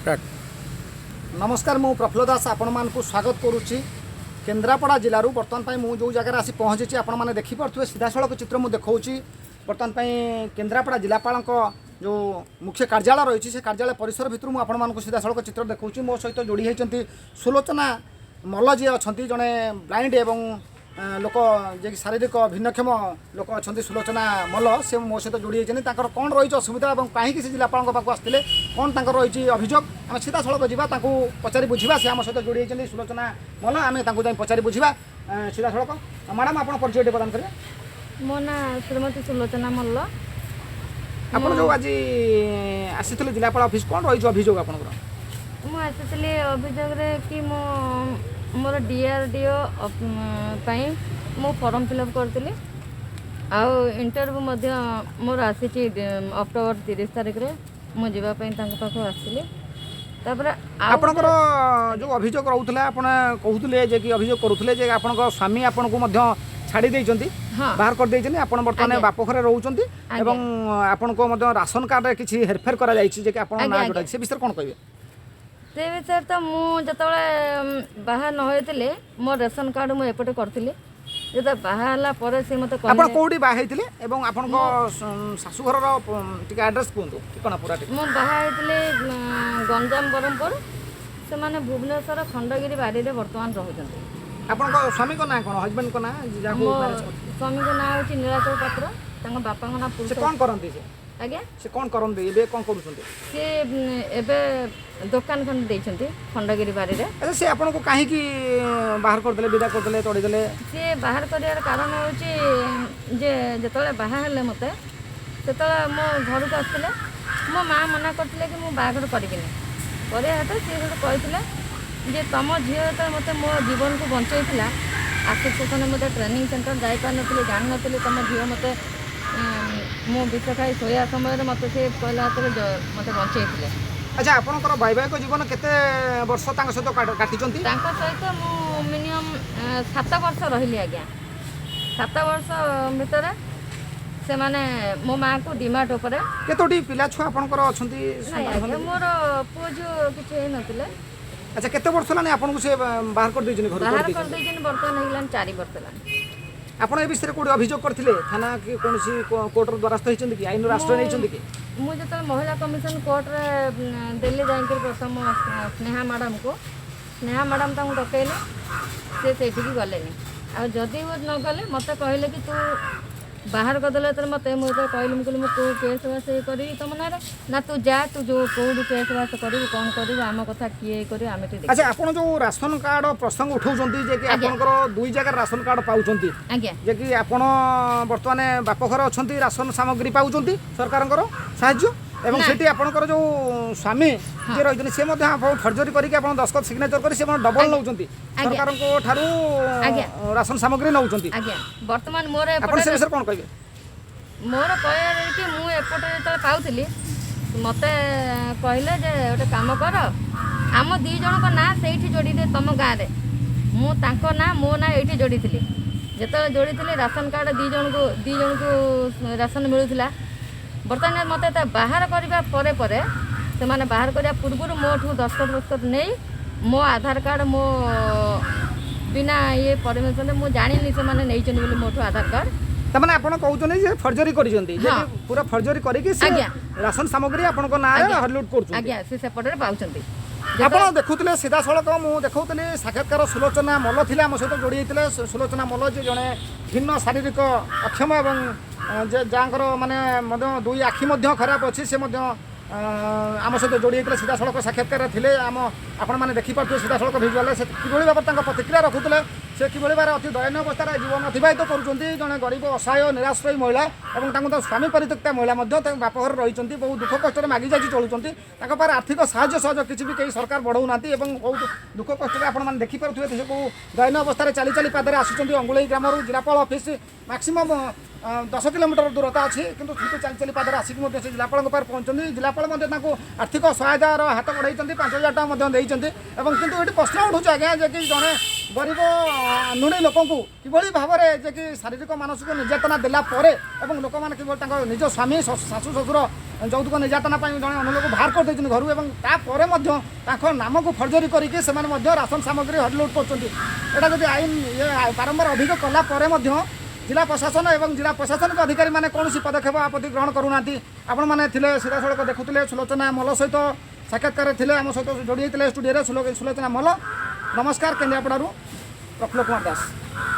Start. ନମସ୍କାର, ମୁଁ ପ୍ରଫୁଲ୍ଲ ଦାସ ଆପଣମାନଙ୍କୁ ସ୍ୱାଗତ କରୁଛି କେନ୍ଦ୍ରାପଡ଼ା ଜିଲ୍ଲାରୁ। ବର୍ତ୍ତମାନ ପାଇଁ ମୁଁ ଯେଉଁ ଜାଗାରେ ଆସି ପହଞ୍ଚିଛି, ଆପଣମାନେ ଦେଖିପାରୁଥିବେ, ସିଧାସଳଖ ଚିତ୍ର ମୁଁ ଦେଖାଉଛି। ବର୍ତ୍ତମାନ ପାଇଁ କେନ୍ଦ୍ରାପଡ଼ା ଜିଲ୍ଲାପାଳଙ୍କ ଯେଉଁ ମୁଖ୍ୟ କାର୍ଯ୍ୟାଳୟ ରହିଛି, ସେ କାର୍ଯ୍ୟାଳୟ ପରିସର ଭିତରୁ ମୁଁ ଆପଣମାନଙ୍କୁ ସିଧାସଳଖ ଚିତ୍ର ଦେଖାଉଛି। ମୋ ସହିତ ଯୋଡ଼ି ହୋଇଛନ୍ତି ସୁଲୋଚନା ମଲ୍ଲ, ଯିଏ ଅଛନ୍ତି ଜଣେ ବ୍ଲାଇଣ୍ଡ ଏବଂ ଲୋକ, ଯିଏକି ଶାରୀରିକ ଭିନ୍ନକ୍ଷମ ଲୋକ ଅଛନ୍ତି। ସୁଲୋଚନା ମଲ୍ଲ, ସେ ମୋ ସହିତ ଯୋଡ଼ି ହୋଇଛନ୍ତି। ତାଙ୍କର କ'ଣ ରହିଛି ଅସୁବିଧା ଏବଂ କାହିଁକି ସେ ଜିଲ୍ଲାପାଳଙ୍କ ପାଖକୁ ଆସିଥିଲେ, କ'ଣ ତାଙ୍କର ରହିଛି ଅଭିଯୋଗ, ଆମେ ସିଧାସଳଖ ଯିବା, ତାଙ୍କୁ ପଚାରି ବୁଝିବା। ସେ ଆମ ସହିତ ଯୋଡ଼ି ହୋଇଛନ୍ତି ସୁଲୋଚନା ମଲ୍ଲ, ଆମେ ତାଙ୍କୁ ଯାଇ ପଚାରି ବୁଝିବା ସିଧାସଳଖ। ମ୍ୟାଡ଼ାମ୍, ଆପଣ ପରିଚୟ ଟିକେ ପ୍ରଦାନ କରିବେ। ମୋ ନାଁ ଶ୍ରୀମତୀ ସୁଲୋଚନା ମଲ୍ଲ। ଆପଣ ଯେଉଁ ଆଜି ଆସିଥିଲେ ଜିଲ୍ଲାପାଳ ଅଫିସ୍, କ'ଣ ରହିଛି ଅଭିଯୋଗ ଆପଣଙ୍କର? ମୁଁ ଆସିଥିଲି ଅଭିଯୋଗରେ କି ମୁଁ ମୋର ଡିଆର୍ଡିଓ ପାଇଁ ମୁଁ ଫର୍ମ ଫିଲ୍ଅପ୍ କରିଥିଲି ଆଉ ଇଣ୍ଟରଭ୍ୟୁ ମଧ୍ୟ ମୋର ଆସିଛି ଅକ୍ଟୋବର 30 ତାରିଖରେ। ମୁଁ ଯିବା ପାଇଁ ତାଙ୍କ ପାଖକୁ ଆସିଥିଲି। ତାପରେ ଆଉ ଆପଣଙ୍କର ଯେଉଁ ଅଭିଯୋଗ ରହୁଥିଲା, ଆପଣ କହୁଥିଲେ ଯେ କି ଅଭିଯୋଗ କରୁଥିଲେ ଯେ ଆପଣଙ୍କ ସ୍ୱାମୀ ଆପଣଙ୍କୁ ମଧ୍ୟ ଛାଡ଼ି ଦେଇଛନ୍ତି, ବାହାର କରିଦେଇଛନ୍ତି, ଆପଣ ବର୍ତ୍ତମାନ ବାପ ଘରେ ରହୁଛନ୍ତି ଏବଂ ଆପଣଙ୍କ ମଧ୍ୟ ରାସନ କାର୍ଡ଼ରେ କିଛି ହେରଫେର କରାଯାଇଛି ଯେ କି ଆପଣଙ୍କ ନାଁ ଯୋଉଟା, ସେ ବିଷୟରେ କ'ଣ କହିବେ? ସେ ବିଷୟରେ ତ ମୁଁ ଯେତେବେଳେ ବାହା ନ ହୋଇଥିଲି, ମୋ ରେସନ କାର୍ଡ଼ ମୁଁ ଏପଟେ କରିଥିଲି। ଯେତେବେଳେ ବାହା ହେଲା ପରେ ସେ ମୋତେ ଆପଣ କହିଲେ। କୋଉଠି ବାହା ହେଇଥିଲେ ଏବଂ ଆପଣଙ୍କ ଶାଶୁଘରର ଟିକେ ଆଡ୍ରେସ୍ କୁହନ୍ତୁ, ଠିକଣା ପୁରା ଟିକେ। ମୁଁ ବାହା ହେଇଥିଲି ଗଞ୍ଜାମ ବ୍ରହ୍ମପୁର। ସେମାନେ ଭୁବନେଶ୍ୱର ଖଣ୍ଡଗିରି ବାରିରେ ବର୍ତ୍ତମାନ ରହୁଛନ୍ତି। ଆପଣଙ୍କ ସ୍ୱାମୀଙ୍କ ନାଁ କ'ଣ, ହଜବେଣ୍ଡଙ୍କ ନାଁ, ଯାହାକୁ ମୋ ମ୍ୟାରେଜ୍ କରିଥିଲେ? ସ୍ୱାମୀଙ୍କ ନାଁ ହେଉଛି ନୀଳାଚଳ ପାତ୍ର। ତାଙ୍କ ବାପାଙ୍କ ନାଁ ସେ ପୁରୁଷ। କ'ଣ କରନ୍ତି ସେ? ଆଜ୍ଞା? ସେ କ'ଣ କରନ୍ତି? ଏବେ କ'ଣ କରୁଛନ୍ତି? ସେ ଏବେ ଦୋକାନ ଖଣ୍ଡେ ଦେଇଛନ୍ତି ଖଣ୍ଡଗିରି ବାରିରେ। ଆଚ୍ଛା, ସେ ଆପଣଙ୍କୁ କାହିଁକି ବାହାର କରିଦେଲେ, ବିଦା କରିଦେଲେ, ତଡ଼ିଦେଲେ? ସିଏ ବାହାର କରିବାର କାରଣ ହେଉଛି ଯେ ଯେତେବେଳେ ବାହା ହେଲେ ମୋତେ, ସେତେବେଳେ ମୋ ଘରକୁ ଆସିଥିଲେ। ମୋ ମା ମନା କରିଥିଲେ କି ମୁଁ ବାହାଘର କରିବିନି। କରିବା ହେତୁ ସିଏ ସେଠୁ କହିଥିଲେ ଯେ ତମ ଝିଅ ଯେତେବେଳେ ମୋତେ ମୋ ଜୀବନକୁ ବଞ୍ଚେଇଥିଲା, ଆସୋସିଏସନ୍ ମୋତେ ଟ୍ରେନିଂ ସେଣ୍ଟର ଯାଇପାରିନଥିଲି, ଜାଣିନଥିଲି, ତମ ଝିଅ ମୋତେ ମୁଁ ବିଷ ଖାଇ ଶୋଇବା ସମୟରେ ମୋତେ ସେ କହିଲା ଯେତେବେଳେ ମୋତେ ବଞ୍ଚେଇଥିଲେ। ଆଚ୍ଛା, ଆପଣଙ୍କର ବୈବାହିକ ଜୀବନ କେତେ ବର୍ଷ ତାଙ୍କ ସହିତ କାଟିଛନ୍ତି? ତାଙ୍କ ସହିତ ମୁଁ ମିନିମମ୍ 7 ବର୍ଷ ରହିଲି ଆଜ୍ଞା। 7 ବର୍ଷ ଭିତରେ ସେମାନେ ମୋ ମାଆକୁ ଡିମାର୍ଟ ଉପରେ କେତୋଟି ପିଲା ଛୁଆ ଆପଣଙ୍କର ଅଛନ୍ତି, ନାଇଁ ସନ୍ତାନ ଆଜ୍ଞା, ସନ୍ତତି? ମୋର ପୁଅ ଝିଅ କିଛି ହେଇନଥିଲେ। ଆଚ୍ଛା, କେତେ ବର୍ଷ ହେଲାଣି ଆପଣଙ୍କୁ ସେ ବାହାର କରିଦେଇଛନ୍ତି ଘରୁ? ବାହାର କରିଦେଇଛନ୍ତି? କରିଦେଇଛନ୍ତି, ବର୍ତ୍ତମାନ ହେଇଗଲାଣି 4 ବର୍ଷ ହେଲାଣି। ଆପଣ ଏ ବିଷୟରେ କୋଉଠି ଅଭିଯୋଗ କରିଥିଲେ? ଥାନା କି କୌଣସି କୋର୍ଟର ଦ୍ୱାରସ୍ଥ ହେଇଛନ୍ତି କି, ଆଇନର ଆଶ୍ରୟ ନେଇଛନ୍ତି କି? ମୁଁ ଯେତେବେଳେ ମହିଳା କମିଶନ କୋର୍ଟରେ ଦେଲି ଯାଇକରି ପ୍ରଥମ ସ୍ନେହା ମ୍ୟାଡ଼ାମକୁ, ସ୍ନେହା ମ୍ୟାଡ଼ାମ ତାଙ୍କୁ ଡକେଇଲେ, ସେ ସେଇଠିକି ଗଲେନି। ଆଉ ଯଦି ନ ଗଲେ, ମୋତେ କହିଲେ କି ତୁ ବାହାର କରିଦେଲେ। ଯେତେବେଳେ ମୋତେ, ମୁଁ ଯେତେବେଳେ କହିଲି, ମୁଁ କହିଲି ମୁଁ କେଉଁ କେସ୍ ବାସ ଇଏ କରିବି ତମ ନାଁରେ? ନା, ତୁ ଯା, ତୁ ଯେଉଁ କେଉଁଠୁ କେସ୍ ବାସ କରିବୁ, କ'ଣ କରିବୁ, ଆମ କଥା କିଏ ଇଏ କରିବ, ଆମେ ଟିକେ ଆଚ୍ଛା, ଆପଣ ଯେଉଁ ରାସନ କାର୍ଡ଼ ପ୍ରସଙ୍ଗ ଉଠାଉଛନ୍ତି ଯେ କି ଆପଣଙ୍କର ଦୁଇ ଜାଗାରେ ରାସନ କାର୍ଡ଼ ପାଉଛନ୍ତି, ଯେ କି ଆପଣ ବର୍ତ୍ତମାନ ବାପଘରେ ଅଛନ୍ତି, ରାସନ ସାମଗ୍ରୀ ପାଉଛନ୍ତି ସରକାରଙ୍କର ସାହାଯ୍ୟ, ଏବଂ ନା। ସେଠି ଆପଣଙ୍କର ଯେଉଁ ସ୍ୱାମୀ ଯିଏ ରହିଛନ୍ତି, ସେ ମଧ୍ୟ ଆପଣ ଫର୍ଜରୀ କରିକି ଆପଣ ଦସ୍ତଖତ ସିଗ୍ନେଚର କରି ସେ ଡବଲ ନେଉଛନ୍ତି, ସରକାରଙ୍କ ଠାରୁ ରାସନ ସାମଗ୍ରୀ ନେଉଛନ୍ତି। ଆଜ୍ଞା, ବର୍ତ୍ତମାନ ମୋର ଆପଣ ସେ ଏପଟେ ବିଷୟରେ କ'ଣ କହିବେ? ମୋର କହିବାର କି ମୁଁ ଏପଟେ ଯେତେବେଳେ ପାଉଥିଲି, ମୋତେ କହିଲେ ଯେ ଗୋଟେ କାମ କର, ଆମ ଦୁଇ ଜଣଙ୍କ ନାଁ ସେଇଠି ଯୋଡ଼ି ଦେ ତମ ଗାଁରେ। ମୁଁ ତାଙ୍କ ନାଁ ମୋ ନାଁ ଏଇଠି ଯୋଡ଼ିଥିଲି। ଯେତେବେଳେ ଯୋଡ଼ିଥିଲି ରାସନ କାର୍ଡ଼, ଦୁଇ ଜଣଙ୍କୁ ରାସନ ମିଳୁଥିଲା। ବର୍ତ୍ତମାନ ମୋତେ ତା ବାହାର କରିବା ପରେ ପରେ, ସେମାନେ ବାହାର କରିବା ପୂର୍ବରୁ ମୋଠୁ ଦସ୍ତଖତ ଫସ୍ତଖତ ନେଇ ମୋ ଆଧାର କାର୍ଡ଼ ମୋ ବିନା ଇଏ ପରମିସନରେ, ମୁଁ ଜାଣିନି ସେମାନେ ନେଇଛନ୍ତି ବୋଲି ମୋଠୁ ଆଧାର କାର୍ଡ଼। ତାମାନେ ଆପଣ କହୁଛନ୍ତି ଯେ ଫର୍ଜରୀ କରିଛନ୍ତି ଯେ ହଁ। କି ପୁରା ଫର୍ଜରୀ କରିକି ସେ ରାସନ ସାମଗ୍ରୀ ଆପଣଙ୍କ ନାଁରେ ହରଲୁଟ୍ କରୁଛନ୍ତି। ଆଜ୍ଞା, ସେ ସେପଟରେ ପାଉଛନ୍ତି। ଆପଣ ଦେଖୁଥିଲେ ସିଧାସଳଖ ମୁଁ ଦେଖାଉଥିଲି ସାକ୍ଷାତକାର। ସୁଲୋଚନା ମଲ୍ଲ ଥିଲେ ଆମ ସହିତ ଯୋଡ଼ି ହେଇଥିଲେ। ସୁଲୋଚନା ମଲ୍ଲ ଯେ ଜଣେ ଭିନ୍ନ ଶାରୀରିକ ଅକ୍ଷମ ଏବଂ ଯେ ଯାହାଙ୍କର ମାନେ ମଧ୍ୟ ଦୁଇ ଆଖି ମଧ୍ୟ ଖରାପ ଅଛି, ସେ ମଧ୍ୟ ଆମ ସହିତ ଯୋଡ଼ି ହେଇଥିଲେ, ସିଧାସଳଖ ସାକ୍ଷାତକାର ଥିଲେ। ଆମ ଆପଣମାନେ ଦେଖିପାରୁଥିବେ ସିଧାସଳଖ ଭିଜୁଆଲରେ ସେ କିଭଳି ଭାବରେ ତାଙ୍କ ପ୍ରତିକ୍ରିୟା ରଖୁଥିଲେ, ସେ କିଭଳି ଭାବରେ ଅତି ଦୟନୀୟ ଅବସ୍ଥାରେ ଜୀବନ ଅତିବାହିତ କରୁଛନ୍ତି। ଜଣେ ଗରିବ, ଅସହାୟ, ନିରାଶ୍ରୟୀ ମହିଳା ଏବଂ ତାଙ୍କୁ ତାଙ୍କ ସ୍ୱାମୀ ପରିତ୍ୟକ୍ତା ମହିଳା ମଧ୍ୟ ତାଙ୍କ ବାପଘରେ ରହିଛନ୍ତି, ବହୁ ଦୁଃଖ କଷ୍ଟରେ ମାଗି ଯାଚି ଚଳୁଛନ୍ତି। ତାଙ୍କ ପାଖରେ ଆର୍ଥିକ ସାହାଯ୍ୟ ସହଯୋଗ କିଛି ବି କେହି ସରକାର ବଢ଼ାଉନାହାନ୍ତି ଏବଂ ବହୁତ ଦୁଃଖ କଷ୍ଟରେ ଆପଣମାନେ ଦେଖିପାରୁଥିବେ ସେ କେଉଁ ଦୟନୀୟ ଅବସ୍ଥାରେ ଚାଲି ଚାଲି ପାଦରେ ଆସୁଛନ୍ତି ଅଙ୍ଗୁଳେଇ ଗ୍ରାମରୁ ଜିଲ୍ଲାପାଳ ଅଫିସ୍। ମାକ୍ସିମମ୍ 10 କିଲୋମିଟର ଦୂରତା ଅଛି, କିନ୍ତୁ ସେଠୁ ଚାଲି ଚାଲି ପାଦରେ ଆସିକି ମଧ୍ୟ ସେ ଜିଲ୍ଲାପାଳଙ୍କ ପାଖରେ ପହଞ୍ଚନ୍ତି। ଜିଲ୍ଲାପାଳ ମଧ୍ୟ ତାଙ୍କୁ ଆର୍ଥିକ ସହାୟତାର ହାତ ବଢ଼ାଇଛନ୍ତି, 5000 ଟଙ୍କା ମଧ୍ୟ ଦେଇଛନ୍ତି। ଏବଂ କିନ୍ତୁ ଏଠି ପ୍ରଶ୍ନ ଉଠୁଛି ଆଜ୍ଞା, ଯେ କି ଜଣେ ଗରିବ ଆନ୍ଧୁଣୀ ଲୋକଙ୍କୁ କିଭଳି ଭାବରେ ଯେ କି ଶାରୀରିକ ମାନସିକ ନିର୍ଯାତନା ଦେଲା ପରେ ଏବଂ ଲୋକମାନେ କିଭଳି ତାଙ୍କ ନିଜ ସ୍ୱାମୀ, ଶାଶୁ, ଶ୍ୱଶୁର ଯୌତୁକ ନିର୍ଯାତନା ପାଇଁ ଜଣେ ଅନ୍ୟ ଲୋକ ବାହାର କରିଦେଇଛନ୍ତି ଘରୁ ଏବଂ ତାପରେ ମଧ୍ୟ ତାଙ୍କ ନାମକୁ ଫର୍ଜରୀ କରିକି ସେମାନେ ମଧ୍ୟ ରାସନ ସାମଗ୍ରୀ ହରିଲୁଟ୍ କରୁଛନ୍ତି। ଏଇଟା ଯଦି ଆଇନ ଇଏ ବାରମ୍ବାର ଅଭିଯୋଗ କଲା ପରେ ମଧ୍ୟ ଜିଲ୍ଲା ପ୍ରଶାସନ ଏବଂ ଜିଲ୍ଲା ପ୍ରଶାସନିକ ଅଧିକାରୀମାନେ କୌଣସି ପଦକ୍ଷେପ ଆପତ୍ତି ଗ୍ରହଣ କରୁନାହାନ୍ତି। ଆପଣମାନେ ଥିଲେ, ସିଧାସଳଖ ଦେଖୁଥିଲେ, ସୁଲୋଚନା ମଲ୍ଲ ସହିତ ସାକ୍ଷାତକାର ଥିଲେ, ଆମ ସହିତ ଯୋଡ଼ି ହେଇଥିଲେ ଷ୍ଟୁଡ଼ିଓରେ ସୁଲୋଚନା ମଲ୍ଲ। ନମସ୍କାର, କେନ୍ଦ୍ରାପଡ଼ାରୁ ପ୍ରଫୁଲ୍ଲ କୁମାର ଦାସ।